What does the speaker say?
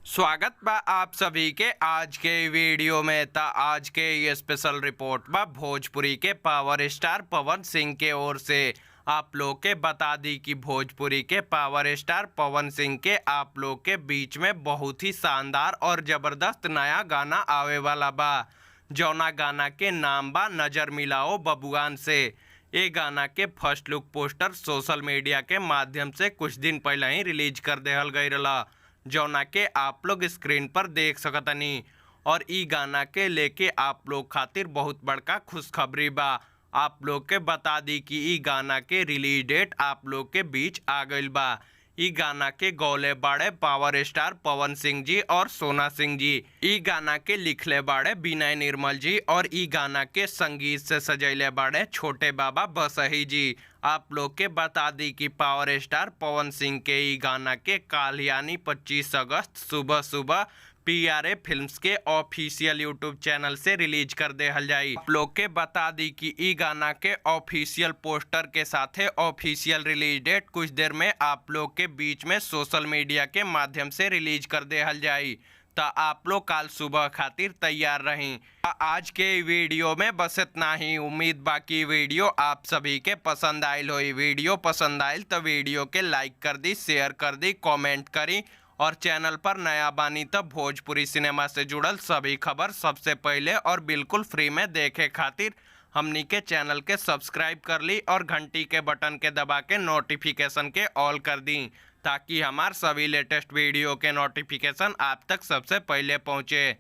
स्वागत बा आप सभी के आज के वीडियो में। ता आज के ये स्पेशल रिपोर्ट बा भोजपुरी के पावर स्टार पवन सिंह के ओर से। आप लोग के बता दी कि भोजपुरी के पावर स्टार पवन सिंह के आप लोग के बीच में बहुत ही शानदार और जबरदस्त नया गाना आवे वाला बा, जौना गाना के नाम बा नजर मिलाओ बबुआन से। ये गाना के first look poster social media के माध्यम से कुछ दिन पहले ही रिलीज कर देहल गई रहा, जौना के आप लोग स्क्रीन पर देख सकतनी। और ई गाना के लेके आप लोग खातिर बहुत बड़का खुशखबरी बा। आप लोग के बता दी कि ई गाना के रिलीज डेट आप लोग के बीच आ गइल बा। ई गाना के गौले बाड़े पावर स्टार पवन सिंह जी और सोना सिंह जी। ई गाना के लिखले बाड़े विनय निर्मल जी और ई गाना के संगीत से सजैले बाड़े छोटे बाबा बसही जी। आप लोग के बता दी कि पावर स्टार पवन सिंह के ई गाना के काल यानी 25 अगस्त सुबह सुबह पीआरए फिल्म्स के ऑफिशियल यूट्यूब चैनल से रिलीज कर देहल जाई। आप लोग के बता दी कि ई गाना के ऑफिशियल पोस्टर के साथे ऑफिशियल रिलीज डेट कुछ देर में आप लोग के बीच में सोशल मीडिया के माध्यम से रिलीज कर देहल जाई। तो आप लोग काल सुबह खातिर तैयार रहीं। आज के वीडियो में बस इतना ही। उम्मीद बाकी वीडियो आप सभी के पसंद आयल होई। वीडियो पसंद आयल तो वीडियो के लाइक कर दी, शेयर कर दी, कमेंट करी और चैनल पर नया बानी तो भोजपुरी सिनेमा से जुड़ल सभी खबर सबसे पहले और बिल्कुल फ्री में देखे खातिर हमनी के चैनल के सब्सक्राइब कर ली और घंटी के बटन के दबा के नोटिफिकेशन के ऑल कर दी, ताकि हमार सभी लेटेस्ट वीडियो के नोटिफिकेशन आप तक सबसे पहले पहुंचे।